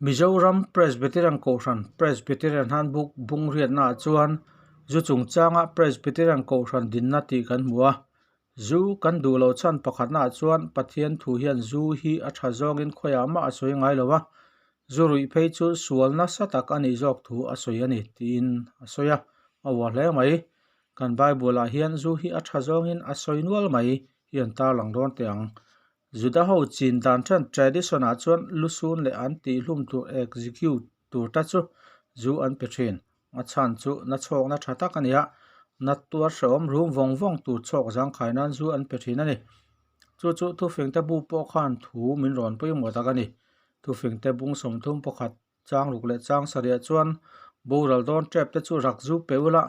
Mizoram Presbyterian Kohhran Presbyterian Handbook bung riatnaah chuan zu chungchanga Presbyterian Kohhran dinna tih kan hmu a. Zu kan duh loh chhan pakhatnaah chuan Pathian thu hian zu hi a tha zawngin khawiah mah a sawi ngai lo a, zu ruih phei chu sual nasa tak a nih zawk thu a sawi a ni tiin a sawi a, a uar hle mai. Kan Bible-ah hian zu hi a tha zawngin a sawi nual mai hi an tarlang dawn teh ang. Juda ho chin dan then tradition ah chuan lusun leh an tihhlum tur execute tur ta chu zu an pe thin. A chhan chu na chhawkna tha tak a ni a, na tuar hrehawm rum vawng vawng tur chhawk zangkhai nan zu an pe thin a ni. Chu chu thufingte bu pawh khan thu min rawn pawimawh tak a ni. Thufingte bung 30 pakhat Chang ruk leh chang sarih chuan boral dawn tep te chu rak zu pe ula,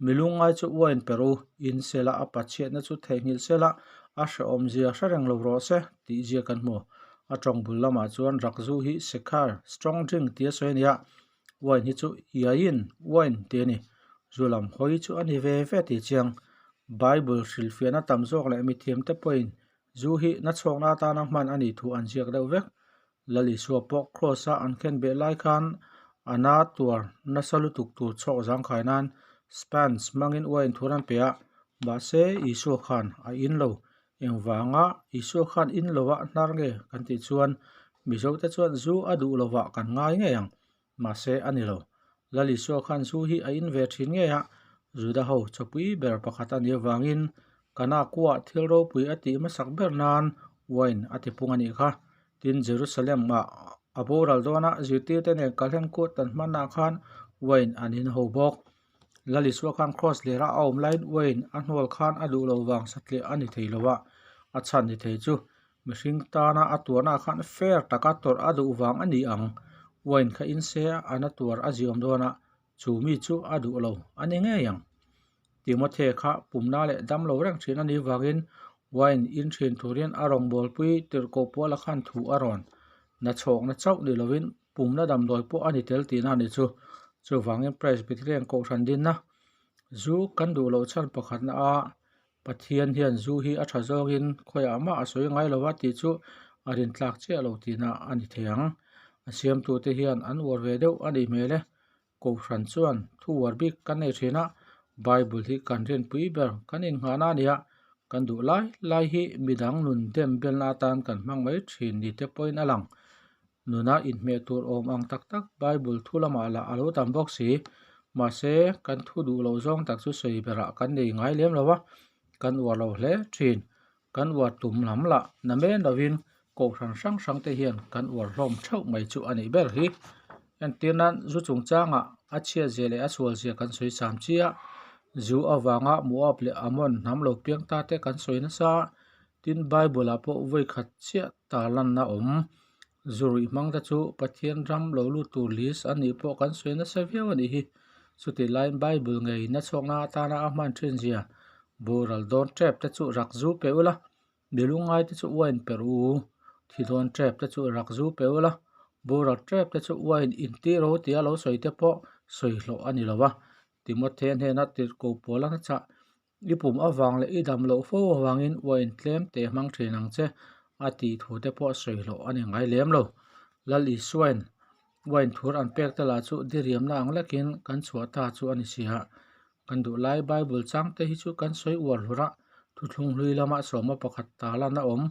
mi lungngai chu uain per u, in sela a pachhiatna chu theihnghilh sela a hrehawmzia hre reng lo rawh se tih zia kan hmu. A tawng bul lamah chuan rak zu hi sekhar, strong drink, tia sawi a ni a, uain hi chu iaiin, wine, tih a ni. Zu lam hawi chu a ni ve ve tih chiang. Bible hrilhfiahna tam zawk leh mithiamte pawhin zu hi nachhawkna atana hman a nih thu an ziak deuh vek. Lal Isua pawh Kraws-a an khen beh lai khan a na tuar nasa lutuk tur chhawk zangkhai nan Spans hmangin uain thur an pe a, mahse Isua khan a in lo. Engvanga Isua khan in lo a hnar nge kan tih chuan Mizote chuan zu a duh lovah kan ngai ngei ang, mahse a ni lo. Lal Isua khan zu hi a in ve thin ngei a, Juda ho chawpui ber pakhat a nih avangin Kana kuah thil ropui a tih hmasak ber nan wine a ti pung a nih kha. Tin, Jerusalem ah a boral dawn a, zirtirte nen kalhen kut an hmanah khan wine an in ho bawk. Lal Isua khan kraws lera a awm laiin wine a hnual khan a duh lo vang satliah a ni thei lo a, a chhan ni thei chu mihring tana a tuarnaah khan fair taka tawrh a duh vang a ni ang. Wine kha in se a na tuar a ziawm dawn a, chu mi chu a duh lo a ni ngei ang. Timothy kha pumna leh dam lo reng thin a nih vangin wine in thin turin a rawngbawlpui tirhkoh Paula khan thu a rawn na chhawkna chauh ni lovin pumna damdawi pawh a ni tel tihna a ni chu. Chuvangin Presbyterian Kohhran dinna zu kan duh loh chhan pakhatna a Pathian hian zu hi a tha zawngin khawiah mah a sawi ngai lo a tih chu a rintlak chiah lo tihna a ni thei ang. A siamtute hian an uar ve deuh a nih hmel e. Kohhran chuan thu uar bik kan nei thin a, Bible hi kan rinpui ber kan innghahna a ni a, kan duh lai lai hi midang nun dem belna atan kan hmang mai thin ni te pawhin a lang. Nuna inhmeh tur awm ang tak tak Bible thu lamah lah a lo tam bawk si. Mahse, kan thu duh loh zawng tak chu sawi berah kan nei ngai lem lo a, kan uar lo hle thin. Kan uar tum lam lah na men lovin kohhran hrang hrang te hian kan uar hlawm theuh mai chu a nih ber hi. Entir nan zu chungchangah a chhiat zia leh a sual zia kan sawi cham chiah. Zu avanga Moab leh Ammon hnam lo piang ta te kan sawi nasa. Tin, Bible ah pawh vawi khat chiah tarlanna awm. Zu ruih hmang te chu Pathian ram lo lut tur list a nih pawh kan sawi nasa viau a nih hi. Chutih laiin Bible ngei nachhawkna atana a hman thin zia boral dawn tep te chu rak zu pe ula, mi lungngai te chu wine per u, thi dawn tep te chu rak zu pe ula, boral tep te chu wine intir ro tia lo sawi te pawh sawi hlawh a ni lo va. Timothea hnena tirhkoh pawl a chah I pum avang leh i dam loh fo avangin wine tlem te hmang thin ang che a tih thu te pawh sawi hlawh a ni ngai lem lo. Lal Isuain wine thur an pek te lah chu diriamna ang lekin kan chhuah ta chu a ni si a. Kan duh lai Bible chang te hi chu kan sawi uar hlur a, thuthlung hlui lama sawma pakhat ta lan a awm.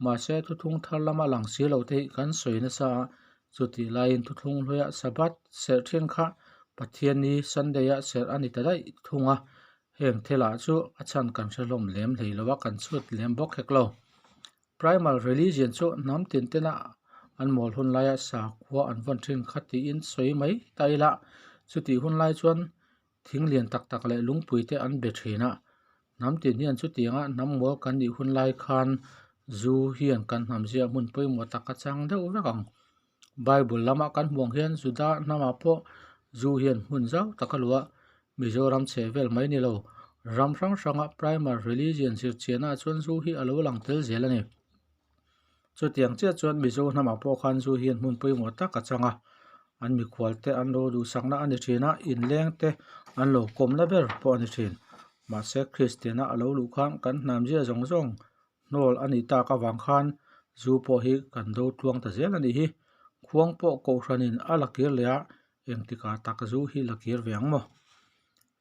Mahse thuthlung thar lama lang si lo te hi kan sawi nasa a, chutih laiin thuthlung hluia Sabbath serh thin kha Pathianni Sunday-a serh a ni ta daih thung a, heng thilah chu a chhan kan hre hlawm lem hlei lo a, kan chhut lem bawk hek lo. Primal religion chu hnam tin tena an mawl hun laia sakhua an vawn thin kha tiin sawi mai ta ila, chutih hun lai chuan thing lian tak tak leh lungpui te an be thin a. Hnam tin hian chutianga hnam mawl kan nih hun lai khan zu hian kan hnam zia hmun pawimawh tak a chang deuh vek ang. Bible lama kan hmuh ang hian Juda hnamah pawh zu hian hmun zau tak a luah. Mizoram chheh vel mai ni lo, ram hrang hranga primer religion zirchianah chuan zu hi a lo lang tel zel a ni. Chutiang chiah chuan Mizo hnamah pawh khan zu hian hmun pawimawh tak a chang a, an mikhual te an lo duhsakna a ni thin a, inleng te an lo kawmna ber pawh a ni thin. Mahse Kristiana a lo luh khan kan hnam zia zawng zawng hnawl a nih tak avang khan zu pawh hi kan do tluang ta zel a nih hi. Khuang pawh kohhranin a la kir leh a, engtikah tak zu hi la kir ve ang maw?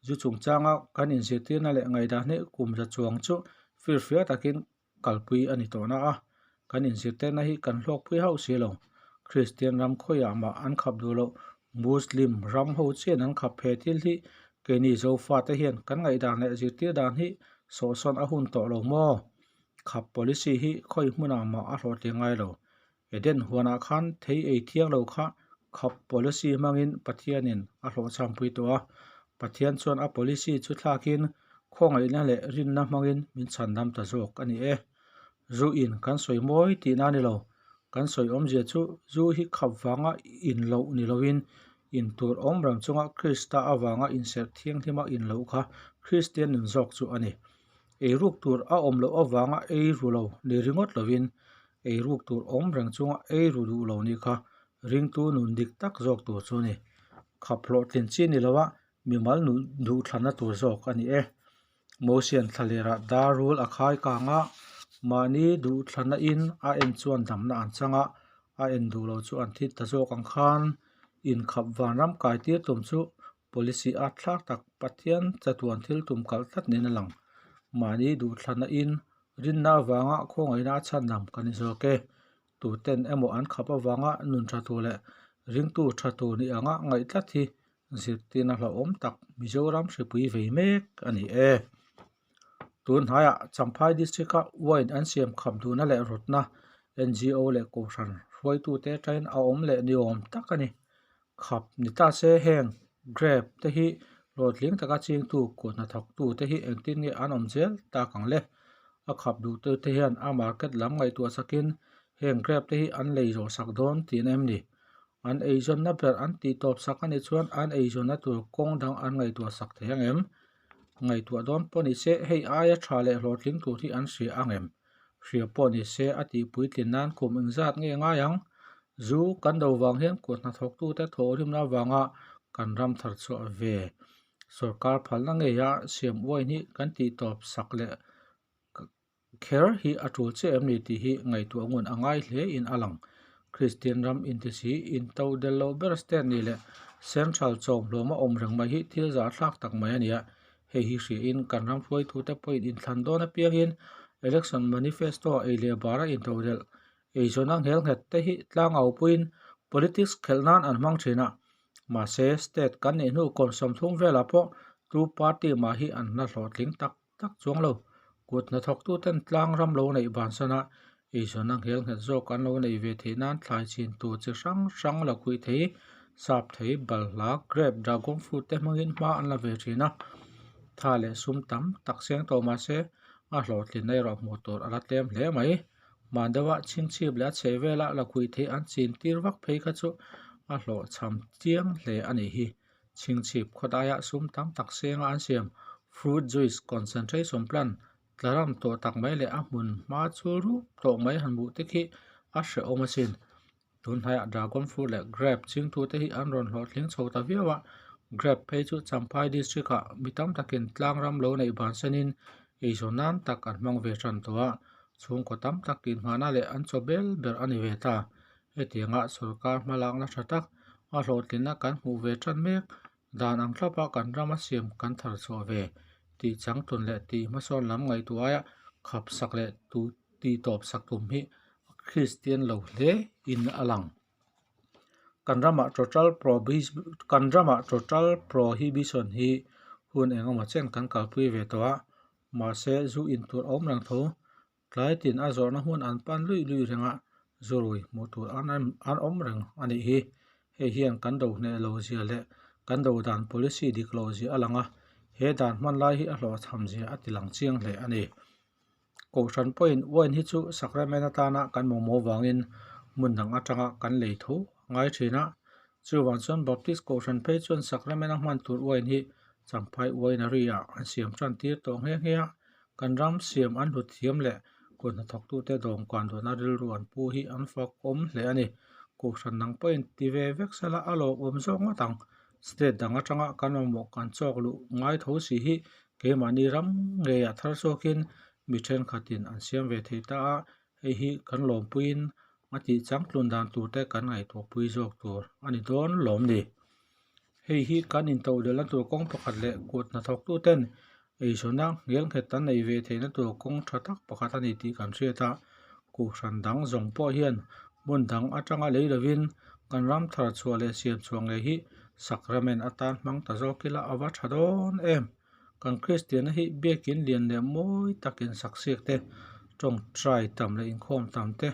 Zu chungchanga kan inzirtirna leh ngaihdan hi kum za chuang chu firfiak takin kalpui a ni tawh na a, kan inzirtirna hi kan hlawkpui hauh si lo. Kristian ram khawiah mah an khap duh loh, Muslim ram ho chian an khap he thil hi keini Zofate hian kan ngaihdan leh zirtir dan hi sawhsawn a hun tawh lo maw? Khap policy hi khawi hmunah mah a hlawhtling ngai lo. Eden huanah khan thei ei thiang lo kha khap policy hmangin Pathianin a hlawhchhampui tawh a. Pathian chuan a policy chu thlakin khawngaihna leh rinna hmangin min chhandam ta zawk a ni e. Zu in kan sawi mawi tihna a ni lo. Kan sawi awmzia chu zu hi khap vanga in loh ni loin in tur awm reng chunga Krista avanga inserh thianghlima in loh kha Kristian nun zawk chu a ni. Eiruk tur a awm loh avanga ei ru lo ni ringawt lovin Eiruk tur awm reng chunga ei ru duh lo nih kha ringtu nun dik tak zawk tur chu a ni. Khap hlawhtlin chi ni loa mimal nun duhthlanna tur zawk a ni e. Mosian thlalerah dar rul a khai kang a, mahni duhthlanna in a en chuan damna an chang a, a en duh lo chu an thi ta zawk ang khan inkhap vanram kai tir tum chu policy a thlak tak Pathian chatuan thil tum kalh tlat niin a lang. Mahni duhthlanna in Rinna avanga khawngaihna a chhan lam kan ni zawk e. Tuten emaw an khap avanga nun tha tur leh ringtu tha tur ni anga ngaih tlat hi zirtirna hlauhawm tak Mizoram hripui vei mek a ni e. Tun hnaiah Champhai District-a wine an siam khap duhna leh rawtna NGO leh Kohhran hruaitute atangin a awm leh ni awm tak a ni. Khap ni ta se heng grape te hi hlawhtling taka chingtu kut hnathawktu te hi engtin nge an awm zel tak ang le? A khap duhtu te hian a market lam ngaihtuah sakin heng grape te hi an lei zawh sak dawn tihna em ni? An eizawnna ber an tih tawp sak a nih chuan an eizawnna tur kawng dang an ngaihtuah sak thei ang em? Ngaihtuah dawn pawh ni se hei aia tha leh hlawhtling tur hi an hria ang em? Hria pawh ni se a tih puitlin nan kum engzat nge ngai ang? Zu kan do vang hian kut hnathawktute thawhrimna avanga kan ram thar chhuah ve. Sorkar phalna ngeia siam uain hi kan tih tawp sak leh kher hi a tul chiah em ni tih hi ngaihtuah ngun a ngai hle in a lang. Kristian ram intisi into del loh ber state nih leh central chawmhlawma awm reng mai hi thil zahthlak tak mai a ni a. Hei hi hriain kan ram hruaitute pawhin inthlan dawn apiangin election manifesto ah ei leh bara intodelh eizawnna nghelnghet te hi tlangau puiin politics khelh nan an hmang thin a. Mahse, state kan neih hnu kum 30 velah pawh tu party mah hi an hna hlawhtling tak tak chuang lo. Kut hnathawktuten tlang ram lo neih bansan a, eizawnna nghelnghet zawk an lo neih ve theih nan thlai chin tur chi hrang hrang la khuih thei, sap thei, balhla, grape, dragon fruit te hmangin hma an la ve thin a. Tha leh sum tam tak seng tawh mahse, a hlawhtlinna erawh hmuh tur a la tlem hle mai. Hman deuha chhingchhip leh a chheh vela la khuih theih an chin tir vak phei kha chu a hlawhchham chiang hle a nih hi. Chhingchhip khawdaia sum tam tak senga an siam fruit juice concentration plant tla ram tawh tak mai leh a hmun hma chul rup tawh mai han hmuh te khi a hrehawm asin. Tun hnaiah dragon fruit leh grape chingtute hi an rawn hlawhtling chho ta viau a, grape phei chu Champhai district ah mi tam takin tlang ram lo neih bansanin eizawn nan tak an hmang ve tan tawh a, chhungkaw tam tak inhmahna leh an chaw bel ber a ni ve ta. Hetianga sorkar hmalakna tha tak a hlawhtlinna kan hmuh ve tan mek dan ang thlapa kan rama siam kan thar chhuah ve tih changtlun leh tih hmasawn lam ngaihtuah aia khap sak leh tih tawp sak tum hi Kristian lo hle in a lang. Kan ramah total kan ramah total prohibition hi hun engemaw chen kan kalpui ve tawh a, mahse zu in tur a awm reng tho. Tlai tin a zawrhna hmun an pan luih luih reng a, zurui hmuh tur an an awm reng a nih hi. Hei hian kan do hneh lo zia leh kan do dan policy dik lo zia a lang a, he dan hman lai hi a hlawhchham zia a ti lang chiang hle a ni. Kohhran pawhin wine hi chu sacrament atana kan mamawh vangin hmun dang atanga kan lei tho a ngai thin a, chuvang chuan Baptist Kohhran phei chuan sacrament a hman tur wine hi Champhai winery ah an siam tan tir tawh nghe nghe a, kan ram siam an hlut thiam leh kut hnathawktute dawmkan duhna rilru an pu hi an fak awm hle a ni. Kohhran dang pawhin ti ve vek sela a lawmawm zawk ngawt ang. State dang atanga kan mamawh kan chawk luh ngai tho si hi keimahni ram ngeiah thar chhuakin mi thenkhatin an siam ve thei ta a, hei hi kan lawmpuiin a tih changtlun dan tur te kan ngaihtuahpui zawk tur a ni dawn lawm ni. Hei hi kan intodelhna tur kawng pakhat leh kut hnathawktu ten eizawnna ngelnghet an nei ve theihna tur kawng tha tak pakhat a ni tih kan hriat a, Kohhran dang zawng pawh hian hmun dang atanga lei lovin kan ram thar chhuah leh siam chhuah ngei hi sacrament atan hmang ta zawk ila a va tha dawn em. Kan Kristianna hi biakin lian leh mawi takin saksiak te, tawngtai tam leh inkhawm tam te,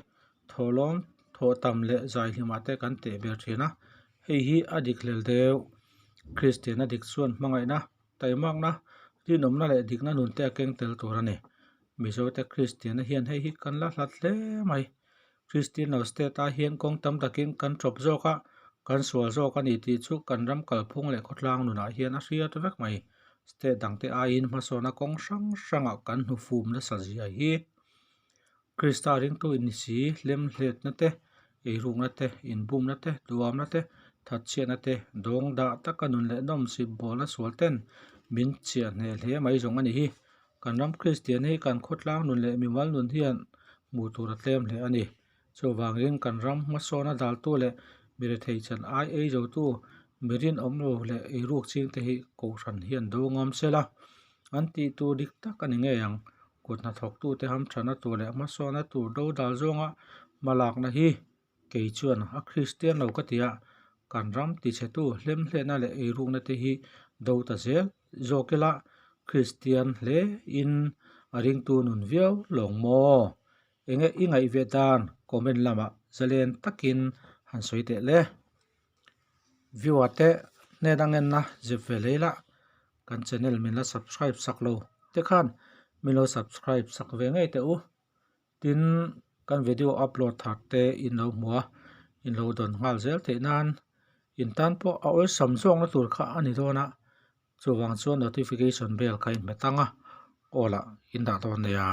thawhlawm thawh tam leh zaihlimah te kan teh ber thin a, hei hi a dik hlel deuh. Kristianna dik chuan hmangaihna, taimakna, rinawmna leh dikna nun te a keng tel tur a ni. Mizote Kristianna hian hei hi kan la hlat hle mai. Kristian lo state ah hian kawng tam takin kan tawp zawk a, kan sual zawk a ni tih chu kan ram kalphung leh khawtlang nunah hian a hriat vek mai. State dangte aiin hmasawnna kawng hrang hrangah kan hnufum nasa zia hi. Krista ringtu in ni si, hlemhletna te, eirukna te, inbumna te, duamna te, thatchhiatna te, dawng dah taka nun leh nawmsip bawlna sual ten min chiah hneh hle mai zawng a ni hi. Kan ram Kristian hi kan khawtlang nun leh mimal nun hian hmuh tur a tlem hle a ni. Chuvangin kan ram hmasawna daltu leh mi rethei chan ai ei zotu mi rinawm lo leh eiruk chingte hi Kohhran hian do ngam sela an tih tur dik tak a ni ngei ang. Kut hnathawktute hamthatna tur leh hmasawna tur do dal zawnga hmalakna hi Kei chuan a Kristian lo ka ti a, kan ram tichhetu hlemhletna leh eirukna te hi do ta zel zawk ila Kristian hle in a ringtu nun viau lawng maw? Enge i ngaih ve dan comment lamah zalen takin han sawi teh le. Viewer te hnen a ngenna zep ve lei la, kan channel min la subscribe sak lo te khan min lo subscribe sak ve ngei teh u. Tin, kan video upload thar te in lo hmu a, in lo dawn nghal zel theih nan in tan pawh a awlsam zawkna tur kha a ni dawn a, chuvang chuan notification bell kha in hmet ang a, aw lah in dah dawn nia.